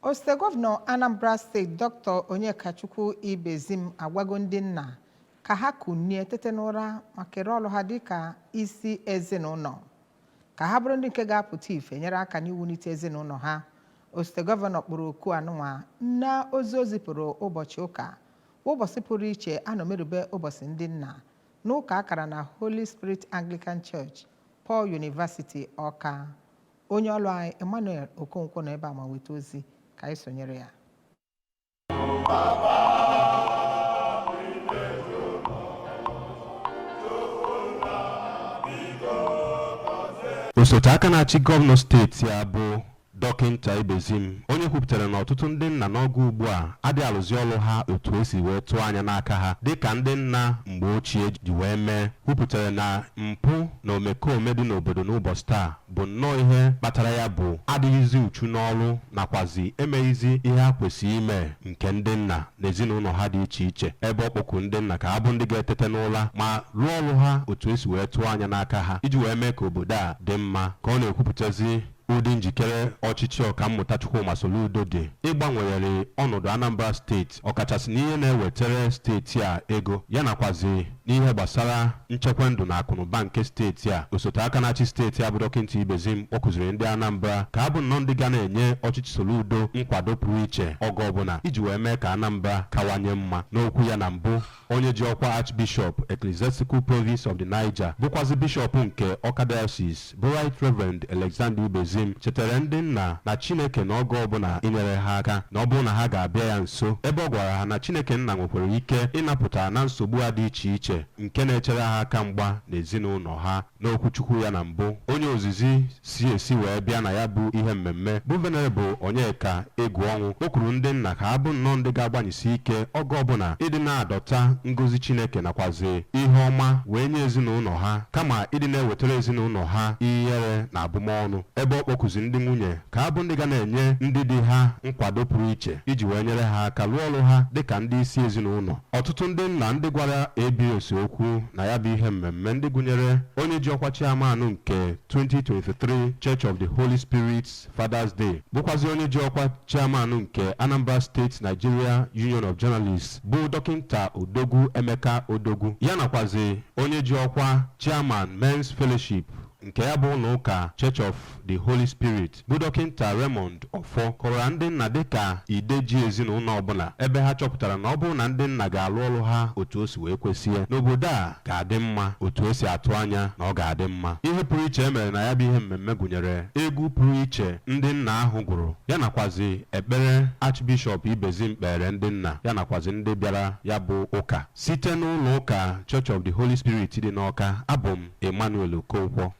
Osote gọvanọ Anambra Steeti, Dr. Onyekachukwu Ibezim, agwago ndị nna ka ha kunie tete n'ụra ma kere ọlụ ha dịka isi ezinụlọ, ka ha bụrụ ndị nke ga-apụta ife nyere aka n'iwulite ezinụlọ ha. Osote gọvanọ kpọrọ oku anụnwa na ozi o zipụrụ ụbọchị ụka, bụ ụbọchị pụrụ iche a nọ merube ụbọchị ndị nna n'ụka akara na Holy Spirit Anglican Church, Paul University, Awka. Onye ọlụ anyị Emmanuel Okonkwo nọ ebe a ma weta ozi ka anyị sonyere ya. Osote aka na-achị gọvanọ steeti a bụ Dọkịnta Ibezim, onye kwupụtara na ọtụtụ ndị nna n'oge ugbu a adịghị alụzi ọlụ ha otu esi wee tụọ anya n'aka ha dịka ndị nna mgbe ochie ji wee mee, kwupụtara na mpụ na omekome dị n'obodo n'ụbọchị taa bụ nnọọ ihe kpatara ya bụ adịghịzi uchu n'ọrụ nakwazi emeghịzi ihe ha kwesịrị ime nke ndị nna na ezinụlọ ha dị iche iche, ebe ọ kpọkuru ndị nna ka ha bụ ndị ga-etete n'ụra ma rụọ ọrụ ha otu esi wee tụọ anya n'aka ha iji wee mee ka obodo a dị mma. Ka ọ na-ekwupụtazi ụdị njikere ọchịchị Ọkammụta Chukwuma Soludo dị ịgbanwegharị ọnọdụ Anambra Steeti, ọkachasị n'ihe na-ewetere steeti a ego, ya nakwazi n'ihe gbasara nchekwa ndụ na akụnụba nke steeti a, osote aka na-achị steeti a bụ Dọkịnta Ibezim kpọkụziri ndị Anambra ka abụ nnọọ ndị ga na-enye ọchịchị Soludo nkwado pụrụ iche oge ọbụla iji wee mee ka Anambra kawanye mma. N'okwu ya na mbụ, onye ji ọkwa Archbishop, Ecclesiastical Province of the Niger, bụkwazị bishọp nke Awka Diocese, bụ Right Reverend Alexander Ibezim, chetara ndị nna na Chineke na oge ọbụla inyere ha aka na ọ bụrụ na ha ga-abịa ya nso, ebe ọ gwara ha na Chineke nna nwekwara ike ịnapụta na nsogbu a dị iche iche nke na-echere ha aka mgba n'ezinụlọ ha. N'okwuchukwu ya na mbụ, onye ozizi si esi wee bịa na ya bụ ihe mmemme, bụ Venerable Onyeka Egwuọnwụ, kpọkuru ndị nna ka ha bụ nnọọ ndị ga-agbanyesi ike oge ọbụla ịdị na-adọta ngozi Chineke nakwazi ihe ọma wee nye ezinụlọ ha, kama ịdị na-ewetara ezinụlọ ha ihere na abụmọnụ, ebe ọ kpọkuzi ndị nwunye ka ha bụ ndị ga na-enye ndị di ha nkwado pụrụ iche iji wee nyere ha aka lụọ ọrụ ha dịka ndị isi ezinụlọ. Ọtụtụ ndị nna ndị gwara ABS okwu na ya bụ ihe mmemme, ndị gụnyere onye ji ọkwa chairman nke 2023 Church of the Holy Spirit Fathers Day, bụkwazi onye ji ọkwa chairman nke Anambra State Nigeria Union of Journalists, bụ Dọkịnta Odogwu Emeka Odogwu, ya nakwazi onye ji ọkwa chairman Men's Fellowship nke ya bụ ụlọ ụka Church of the Holy Spirit, bụ Dọkịnta Raymond Ọfọ, kọwara ndị nna dịka ide ji ezinụlọ ọbụla, ebe ha chọpụtara na ọ bụrụ na ndị nna ga-alụ ọrụ ha otu o si wee kwesịe, n'obodo a ga-adị mma otu esi atụ anya na ọ ga-adị mma. Ihe pụrụ iche e mere na ya bụ ihe mmemme gụnyere egwu pụrụ iche ndị nna ahụ gụrụ, ya nakwazi ekpere Archbishop Ibezim kpere ndị nna, ya nakwazi ndị bịara ya bụ ụka. Site n'ụlọ ụka Church of the Holy Spirit dị n'Awka, abụ m Emmanuel Okonkwo.